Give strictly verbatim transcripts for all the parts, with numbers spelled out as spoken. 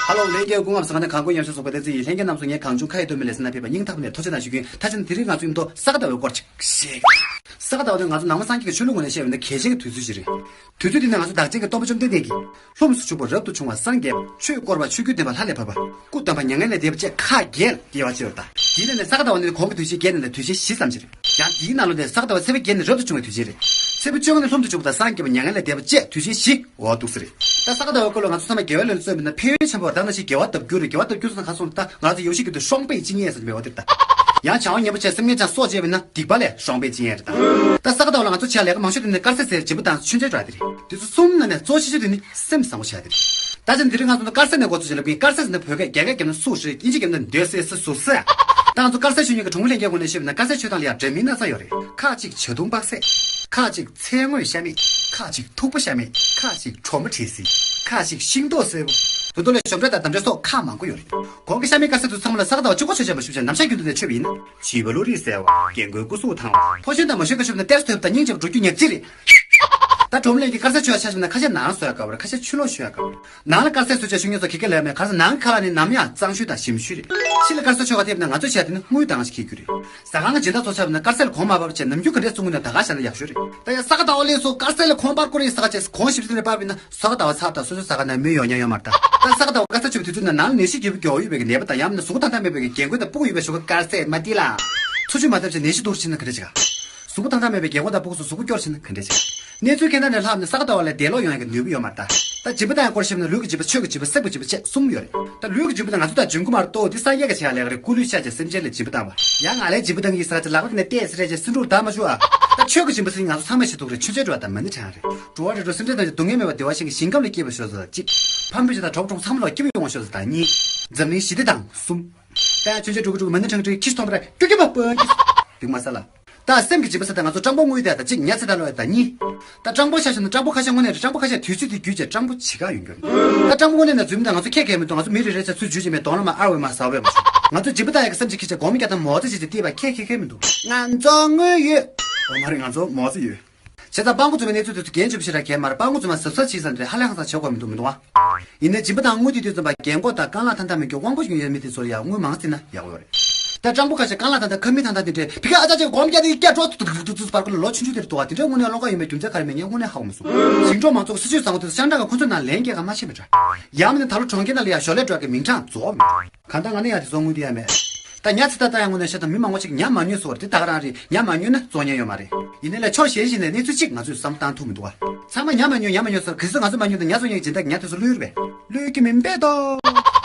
ཧ་ལོ། ལྷན་རྒྱས་སྐུ་ངོ་། ཟ་ཁང་ནས་གང་དགོས་ཉམས་ཞིབ་གསུངས་པ་དེ་ཚོ་ཡིན། ལྷན་རྒྱས་རྣམ་ཚོ་ངས་གང་བྱུང་ཁ་ཡི་སྟོན་མི་ལས་སེམས་ན་ཕེབས་པ་སྙིང་ཐག་པ་ནས་ཐུགས་རྗེ་གནང་ཞུ་རྒྱུ་ཡིན། ད་ཕྱིན་དེ་རིང་ང་ཚོ་ཡིན་མདོག་ས་ག་ཟླ་བའི་སྐོར་ཅིག་བཤད། ས་ག་ཟླ་བ་ནི་ང་ཚོ་ནང་པ་སངས་རྒྱས་ཀྱི་ཆོས་ལུགས་ངོས་ནས་བཤད་པ་ཡིན་ན་གལ་ཆེན་གྱི་དུས་ཚོད་ཅིག་རེད། དུས་ཚོད་འདི་ནི་ང་ཚོ་བདག་ཅན་གྱི་སྟོན་པ་བཅོམ་ལྡན་འདས་ཀྱིས་ལྷུམས་སུ་ཞུགས་པ་རབ་ཏུ་བྱུང་བ་སངས་རྒྱས་པ། ཆོས་བསྐོར་བ་ཆོས་བརྒྱུད་ལྡན་པ་ལྷ་ལས་བབས་པ། སྐུ་བལྟམས་པ་མྱ་ངན་ལས་འདས་པ་བཅས་ཁག་བརྒྱད་དབྱེ་བ་ཕྱེ་བ་དང་། དེའི་ནང་ནས་ས་ག་ཟླ་བ་ནི་གོང་གི་དུས་ཆེན་བརྒྱད་ནང་ནས་དུས་ཆེན་བཞི་ཙམ་ཞིག་རེད། ཡང་དེའི་ནང་ལོགས་ནས་ས་ག་ཟླ་བ་ཚེས་པ་བརྒྱད་ནས་རབ་ཏུ་བྱུང་བའི་དུས་ཆེན་རེད། ཚེས་པ་བཅོ་ལྔ་ནས་ལྷུམས་སུ་ཞུགས་པ་དང་སངས་རྒྱས་པ་མྱ་ངན་ལས་འདས་པ་བཅས་དུས་ཆེན་བཞི། འོ་འདུག་ས་རེད། ད་ས་ག་ཟླ་བའི་སྐོར་ལ་ང་ཚོ་ཚང་མ་དགེ་བའི་བློ་ལ་བརྩོན་པ་ཡིན་ན་ཕན་ཡོན་ཆེན་པོ་རེད། ད་ནང་བཞིན་དགེ་བ་ལྡབ་འགྱུར་རེད། དགེ་བ་ལྡབ་འགྱུར་ཟེར་ན་ག་སོང་ད་ང་ཚོ་ཡོ་ཤི་གི་དུ་ཤོང་པའི་ཅི་ཉེས་ཟེར་མེད་པ་དེ་ད། ཡང་བྱ་བ་ངན་པ་བྱས་སེམས་ངན་ཅང་སྲོག་བཅད་པ་ཡིན་ན་སྡིག་པ་ལས་ཤོང་པའི་ཅི་ཉེས་རེད་ད། ད་ས་ག་ཟླ་བ་ལ་ང་ཚོ་བྱ་ལས་ཀ་མང་ཤོས་དེ་ནི་དཀར་ཟས་ཟས་སྦྱིན་པ་དང་མཆོད་མཇལ་འགྲོ་ཡ་དེ་རེད། དེ་ཚོ་གསུམ་ནང་ནས་གཙོ་ཆེ་ཤོས་དེ་ནི་སེམས་བཟང་པོ་བྱ་ཡ་དེ་རེད། ད་ཅི་འདི་རིང་ང་ཚོ་ནི་དཀར་ཟས་ནས་འགོ་ཚུགས་ཤིག་ལབ་གིན། དཀར་ཟས་ཟེར་ན་བོད་སྐད། རྒྱ་སྐད་རྒྱབ་ན་སུ་ཞིག་རེད། དབྱིན་ཇི་རྒྱབ་ན་འདོད་སྲེད་སུ་སུ་སུ། ད་ང་ཚོ་དཀར་ཟས་མཆོད་མཇལ་གྱི་གྲོང་ལྷན་རྒྱས་ངོས་ནས་བཤད་པ་ཡིན་ན་དཀར་ཟས་མཆོད་སྟངས་ལ་ཡང་འདྲ་མིན་སྣ་ཚོགས་ཡོད་རེད། ཁ་ཅིག་བྱ་དུང་དཔག་ཚད། ཁ་ཅིག་ཚལ་དངོས་ཤ་མེད། ཁ་ཅིག་ཐུག་པ་ཤ་མེད། ཁ་ཅིག་གྲོ་མ་བྲེ་སིལ། ཁ་ཅིག་ཤིང་ཏོག་སེར་པོ། དུ་དུ་ལས་ཞོམ་འདྲ་དང་དམ་འདྲ་སོགས་ཁག་མང་པོ་ཡོད་རེད། གོང་གི་ཤ་མེད་དཀར་ཟས་དེ་ཚོ་ཚང་མ་ལ་ས་ག་ཟླ་བ་གཅིག་པོ་མཆོད་མཇལ་མ་ཞུ་བྱས་ནམ་ཞག་རྒྱུན་དུ་ནས་མཆོད་པ་ཡིན་ན། བྱིས་པ་བློ་རིག་གསལ་བ། རྒན་རྒོན་སྐུ་གཟུགས་ཐང་བ། ཕོ་གཞོན་དང་མོ་གཞོན་ཁ་ཤོབ་ན་ཏེས་ཐོབ་དང་སྙིང་རྗེ་བ་འགྲོ་རྒྱུ་ཉག་གཅིག་རེད། ད་གྲོང་ལྷན་གྱི་དཀར་ཟས་མཆོད་ཡ་ཆ་བཞག་ན་ཁ་ཤས་ནང་ལ་བཟོ་ཡ་དཀའ་བ་རེད། ཁ་ཤས་ཕྱི་ལོགས་མཆོད་ཡ་དཀའ་བ་རེད། ནང་ལ་དཀར་ཟས་བཟོ་བྱས་ཤོང་མཁན་ཚོ་ཁེ་ཁེ་ལས་མེད། ག་རེ་ཟེར་ན་ནང་གི་ཁ་ལག་ནི་ནམ་ཡང་གཙང་ཤོས་དང་ཞིམ་ཤོས་རེད། ཕྱི་ལ་དཀར་ཟས་མཆོད་ག་ཐེབས་ན་ང་ཚོས་བྱས་དེ་ནི་དངུལ་གཏོང་ཞིག་ཁེལ་རྒྱུ་རེད། ཟ་ཁང་གི་སྦྱིན་བདག་ཚོ་ཆ་བཞག་ན་དཀར་ཟས་ལ་གོང་མ་བབས་བྱས་ནམ་རྒྱུན་ག་འདྲས་བཙོང་གི་ན་ད་ག་བཞག་ན་ཡག་ཤོས་རེད། ད་ཡང་ས་ག་ཟླ་བ་ལས་སོ་དཀར་ཟས་ལ་གོང་སྤར་དགོས་རེད་ཟེར་བྱས་གོང་ཞིབ་ཞིབ་ནས་སྤར་བ་ཡིན་ན་ས་ག་ཟླ་བ་ཚར་དང་སོ་སོའི་ཟ་ཁང་ནང་མི་ཡོང་མཁན་ཡོད་མ་རེད་ད། ད་ས་ག་ཟླ་བ་དཀར་ཟས་མཆོད་པའི་དུས་ཚོད་ནང་ནང་ལ་ནད་གཞི་རྒྱུ་བའི་མགྱོགས་ཡོད་པའི་ནད་པ་དང་ཡང་མིན་ན་གཟུགས་པོ་ཐང་ཐང་མེད་པའི་རྒན་རྒོན་དང་ཕྲུ་གུ་ཡོད་པའི་ཞོགས་ཀ་དཀར་ཟས་མ་སྟེར་ལ། འཚོ་བཅུད་མ་ཐེབས་བྱས་ནད་གཞི་སྡུག་རུ་ཕྱིན་ན་ག་འདྲས་བྱེད་ག་གཟུགས་པོ་ཐང་ཐང་མེད་པའི་རྒན་རྒོན་དང་ཕྲུ་གུ་ཚོ་གཟུགས་པོ་སྐྱོ་རུ་ཕྱིན་ན་ག་འདྲས་བྱེད་ག་གནས་ཚུལ་གང་འདྲ་ནས་ལྷག་ནས་ས་ག་ཟླ་བ་ལ་འདས་ལོག་ཡོང་ཡག་གི་ནུས་པ་ཡོད་མ་རེད་ད། ད་སྦྱིན་པ་བཏང་ཡག་སྐོར་བཤད་ན་ལུས་ཀྱི་སྦྱིན་པ། ཆོས་ཀྱི་སྦྱིན་པ། སེམས་ཀྱི་སྦྱིན་པ་བཅས་གསུམ་ཡོད་རེད། ད་ལུས་ཀྱི་སྦྱིན་པ་ནི་ང་ཚོ་ད་འབྱུང་ཁུངས་མ་རེད་དོ། འདི་ས་ཡ་ག་བྱེད་ཡག་ལས་ཀ་རེད། སྐུ་ལུས་ཤ་བཅས་སེམས་ཅན་ལ་སྦྱིན་པ་བཏང་བ། ཡང་ང་ལས་སྦྱིན་པ་བཏང་གི་ཡིན་ཟེར་ག་ཅིག་ལག་པ་ནས་བལྟས་ཟེར་རེད་ཅེས་སེམས་ཁྲོ་བདག་མ་བྱུང་ཨ། ད་ཆོས་ཀྱི་སྦྱིན་པ་ཟེར་ང་ཚོ་ཚང་མས་བྱེད་ཐུབ་རེད། མཆོད་མཇལ་འགྲོ་བ་དང་མ་ཎི་བགྲང་རེད། འགྲོ་བ་རིགས་དྲུག་སེམས་ཅན་ཐམས་ཅད་སྡུག་བསྔལ་མེད་པར་བདེ་བར་གཤེགས་ཤིང་ཞིང་ཁམས་ལ་སྐྱིད་པར་ཤོག་ཟེར་གཅིག་ཕ་མ་སྤུན་མཆེད་དང་གྲོགས་གྲོགས་ཚང་མ་ལ་སྐྱིད་པ་ཡོང་བ་ཤོག་ཟེར་དང་གཉིས། འཛམ་གླིང་ཞི་བདེ་དང་གསུམ། ད་མཆོད་མཇལ་འགྲོ་གི་འགྲོ་གི་མ་ཎི་བགྲང་གི་འགྲོ་གི་ཁྱི་ཤི་མཐོང་པ་ར་ཀྱུ་ཀྱུ་པ་པོ་ཀྱི་སྡིག་མ་ས་ལ། ད་སེམས་ཀྱི་སྦྱིན་པ་ཟེར་ད་ང་ཚོ་སྤྲང་པོ་དངུལ་དེ་ད་གཅིག་ཉ་ཚེ་ད་ལོ་ད་གཉིས། ད་སྤྲང་པོ་ཆ་བཞག་ན་སྤྲང་པོ་ཁ་ཤས་དངོས་གནས་རེད། སྤྲང་པོ་ཁ་ཤས་དུས་ཚོད་དེ་བརྒྱུད་བྱས་སྤྲང་པོ་བྱེད་ག་ཡོང་རྒྱུ་རེད། ད་སྤྲང་པོ་དངོས་གནས་ན་རྫུན་མི་འདུག་ང་ཚོ་ཁྱད་ཁྱད་མི་འདུག་ང་ཚོ་མི་རེ་རེ་ཚ་ཚུར་འཇུས་བྱས་མེད་གདོང་ལ་མ་ཨར་བས་མ་ཟ་བས་མ་བྱུང་། ང་ཚོ་སྦྱིན་པ་བཏང་ཡག་གི་སེམས་ཅིག་ཁྱེར་བྱས་སྒོར་མོ་བརྒྱ་དང་མའོ་ཙེ་བྱས་བྱས་བལྟས་པ་ཁྱད་ཁྱད་མི་འདུག་ང་ཚོ་དངུལ་ཡོད། འོ་མ་རེད། ང་ཚོ་མའོ་ཙེ་ཡོད། བྱས་ཙང་སྤྲང་པོ་རྫུན་མའི་གནས་ཚུལ་དེ་ཚོ་རྒན་ཆེན་པོ་ཞིག་ར་གས་མ་རེད། སྤྲང་པོ་རྫུན་མ་གཟབ་གཟབ་བྱས་ཙང་དེ་ཧ་ལས་ཧང་སང་བྱེད་དགོས་མི་འདུག་མི་འདུག་ཨ། ཡིན་ནའི་སྦྱིན་པ་བཏང་དངུལ་དེ་དུས་ཙམ་པ་རྒན་གོག་དང་རྐང་ལག་ཐང་ཐང་མེད་མཁན་དབང་པོ་ཡོད་མེད་དེ་ཚོར་ཡང་དངུལ་མང་སྲིད་ན་ཡག་ཡོད་རེད། ད་སྤྲང་པོ་ཁ་ཤས་རྐང་ལག་ཐང་ཐང་ཁ་མིག་ཐང་ཐང་དེ་འདྲས་ཕི་ཁ་ཨ་ཅག་ཅིག་སྒོར་མོ་བརྒྱ་དེ་སྐྱ་གྲོགས་ཏུ་ཏུ་ཏུ་ཏུ་ཏུ་བར་སྐོར་ལ་ལོ་ཆུང་ཆུང་དེར་འདུག་བ། དེ་འདྲའི་དངོས་གནས་བློ་ཁ་ཡོད་མེད་རྒྱུ་མཚན་ག་རེ་མེད་ངས་དངོས་གནས་ཧ་གོ་མི་སོང་། ཞིང་འབྲོག་མང་ཚོགས་སྲིད་ཇུས་བཟང་བོ་དེ་ཚོ་ཤང་ཀྲང་གི་ཁོ་ཚོའི་ནང་ལན་སྐྱེལ་ག་མ་ཤེས་པ་འདྲ། ཡང་མིན་ན་ད་ལོ་གྲོང་ཁྱེར་ནང་ལ་ཡ་ཞོར་ལས་འགྲོ་གི་མིང་གྲངས་རྫོགས་མེད། གང་ལྟར་ང་ནི་ཡ་དེ་ཚོ་དངུལ་དེ་ཡ་མེད། ད་ཉ་ཚེ་ད་ལྟ་ཡང་དངོས་གནས་བཤད་ད་མི་མང་པོ་ཅིག་ཉ་མ་ཉོས་ཟེར་བ་རེད། དེ་ད་ག་རང་རེད། ཉ་མ་ཉོས་ན་བཙོང་མཁན་ཡོད་མ་རེད། ཡིན་ནའི་ལས་ཕྱོགས་གཞན་ཞིག་ནས་གནས་ཚུལ་གཅིག་ང་ཚོས་བསམ་བཏང་ཐུབ་མི་འདུག་བ། ཚང་མ་ཉ་མ་ཉོས་ཉ་མ་ཉོས་ཟེར། གལ་སྲིད་ང་ཚོ་མ་ཉོས་ན་ཉ་བཙོང་མཁན་གྱི་སྦྱིན་བདག་གིས་ཉ་དེ་ཚོ་བླུས་རེད་པས། བླུས་ཀྱི་མིན་པས་དོ།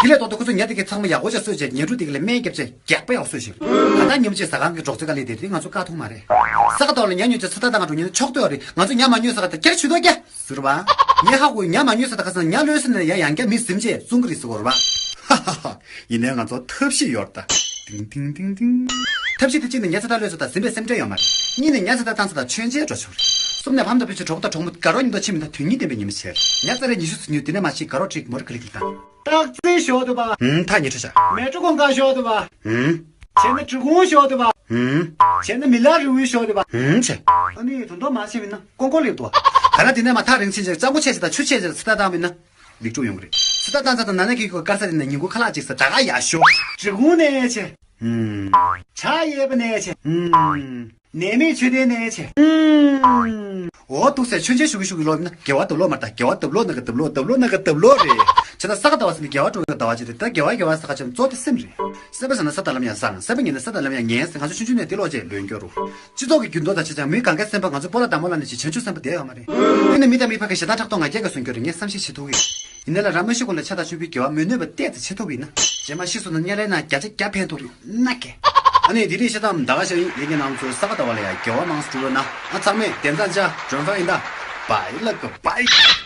དེ་ལས་ལྡོག་སྟེ་ཁོ་ཚོས་ཉ་དེ་གའི་ཚང་མ་ཡག་པོ་ཅིག་གསོས་བྱས་ཉ་ཕྲུག་དེ་ག་ལ་སྨན་བརྒྱབ་བྱས་རྒྱགས་པ་ཡག་གསོས་ཤིག་ད་ལྟ་ཉིན་མོ་གཅིག་ཟ་ཁང་གི་འབྲོག་རྩེད་ག་ལས་དེ་རིང་ང་ཚོ་བཀག་ཐུབ་མ་རེད། ས་ག་ཟླ་བ་ལ་ཉ་ཉོས་བྱས་ཚེ་ཐར་བཏང་ག་འགྲོ་ཉན་ན་ཆོག་འདོད་རེད། ང་ཚོ་ཉ་མ་ཉོས་ཟེར་ག་ད་སྐྱར་ཆུ་ཐོག་སྐྱ་ཟེར་བ། ངས་ཧ་གོ། ཉ་མ་ཉོས་ཟེར་ད་ག་ཟེར་ན་ཉ་བླུས་ཟེར་ན་ཡ་ཡང་བསྐྱར་མི་ཟིན་བྱས་བཙོང་གི་རེད་ཟེར་གོ་རེད་བ། ཧ་ཧ་ཧ། ཡིན་ནའི་ང་ཚོ་ཐབས་ཤེས་ཡོད་རེད་ད། ཏིང་ཏིང་ཏིང་ཏིང་། ཐབས་ཤེས་དེ་གཅིག་ནི་ཉ་ཚེ་ཐར་བླུས་ཚར་དང་ཟིན་པའི་སེམས་ཁྲལ་ཡོད་མ་རེད། གཉིས་ནི་ཉ་ཚེ་ཐར་བཏང་ཚར་དང་མཆོད་མཇལ་འགྲོ་ཆོག་རེད། གསུམ་ནས་ཕ་མ་དང་སྤུན་མཆེད་གྲོགས་པོ་དང་གྲོགས་མོ་དགའ་རོགས་མཉམ་དུ་ཕྱིན་མི་ད་དོན་སྙིང་ལྡན་པའི་ཉིན་མོ་བྱེད། ཉ་ཚེ་རེ་ཉི་ཤུ་ཙམ་ཉོས། དེ་ནས་མ་ཤེས་དགའ་རོགས་ཁྲིད་མོ་རེ་ག་ལེ་གི་དང་། སྟག་རྩེ་ཞོག་འདུག་པ། ཧུམ། ཐག་ཉེ་ཁྲ་ཤག་མལ་གྲོ་གུང་དཀར་ཞོག་འདུག་པ། ཧུམ། བྱས་ན་འབྲི་གུང་ཞོག་འདུག་པ། ཧུམ། བྱས་ན་མི་ལ་རི་བོའི་ཞོག་འདུག་པ། ཧུམ་བྱས། ཨ་ནི་དོན་དག་མ་བྱས་མིན་ན་ཀོང་ཀོ་ལེབ་འདུག་པ། ག་ན་དེ་ནས་མ་ཐག་རིང་ཕྱིན་ཅིག་གཙང་པོ་ཆེ་ཆེ་དང་ཆུ་ཆེ་ཆེ་ཚེ་ཐར་བཏང་མིན་ན་ལེགས་གྲུབ་ཡོང་གི་རེད། ཚེ་ཐར་བཏང་ཚར་དང་ན་ན་ཁི་ཁོ་དཀར་ས་དེ་ནས་ཉིན་གུང་ཁ་ལག་ཅིག་ཟ་དྲག་ག་ཡ་ཞོག་འབྲི་གུང་ནས་ཆེ། ཧུམ། བྱ་ཡས་པ་ནས་ཆེ། ཧུམ། ནད་མེད་ཆོས་ལྡན་ནས་ཆེ། ཨུམ། འོ་འདུག་སེ་མཆོད་མཇལ་ཞུ་གི་ཞུ་གི་ལོ་ཡིན་ན་དགེ་བ་ལྡབ་ལོག་མ་རེད་ད། དགེ་བ་ལྡབ་ལོག་ནང་གི་ལྡབ་ལོག་ལྡབ་ལོག་ནང་གི་ལྡབ་ལོག་རེད། བྱས་ན་ས་ག་ཟླ་བ་ཟེར་ནས་དགེ་བ་སྒྲུབ་པའི་ཟླ་བ་ཅིག་རེད། ད་དགེ་བ་དགེ་བ་ཟེར་ག་ཅིག་གཙོ་དེ་སེམས་རེད། སེམས་པ་བཟང་ན་ས་དང་ལམ་ཡང་བཟང་། སེམས་པ་ངན་ན་ས་དང་ལམ་ཡང་ངན་ཟེར་ང་ཚོ་ཆུང་ཆུང་ནས་དེ་ལོག་རྗེས་ལོན་སྐྱོར་རོ། སྤྱི་ཚོགས་ཀྱི་འགྱུར་ལྡོག་དང་ཆ་ཚང་མི་གང་གའི་སེམས་པ་ང་ཚོའི་སྤོ་ལགས་དང་སྨོན་ལམ་ནས་ཅིག་བྱང་ཆུབ་སེམས་དཔའ་བསྡད་ཡོད་མ་རེད། དེ་ནི་མི་དང་མི་བར་གྱི་ཞེ་སྡང་ཕྲག་དོག་ང་རྒྱལ་གྱི་སྲུང་སྐྱོབ་རེད། ངས་བསམ་ཤེས་བྱེད་ཐུབ་ཀྱི། ཡིན་ནའི་ལ་རང་མ་ཤི་གོང་ལ་ཕྱག་དང་མཆོད་འབུལ་དགེ་བ་མི་གནོད་པ་བལྟས་ཏེ་བྱེད་ཐུབ་པ་ཡིན་ན། རྗེས་མ་ཤི་སོང་ན་དམྱལ་བའི་ནང་བརྒྱ་ཆ་བརྒྱ་ཕན་ཐོགས་རེད་ན་ཀྱེ། ཨ་ནི་དེ་རིང་བཤད་སྟངས་ད་ག་ཤར་ཡིན། ལས་ཀྱི་ནང་ཚོ་ས་ག་ཟླ་བ་ལ་ཡང་དགེ་བ་མང་སུ་འགྲུབ་ན། ཨ་ཚང་མས་དེ་ཚང་ཅག་མགྲོན་ཁང་ཡིན་ད། བའི་ལ་ག་བའི།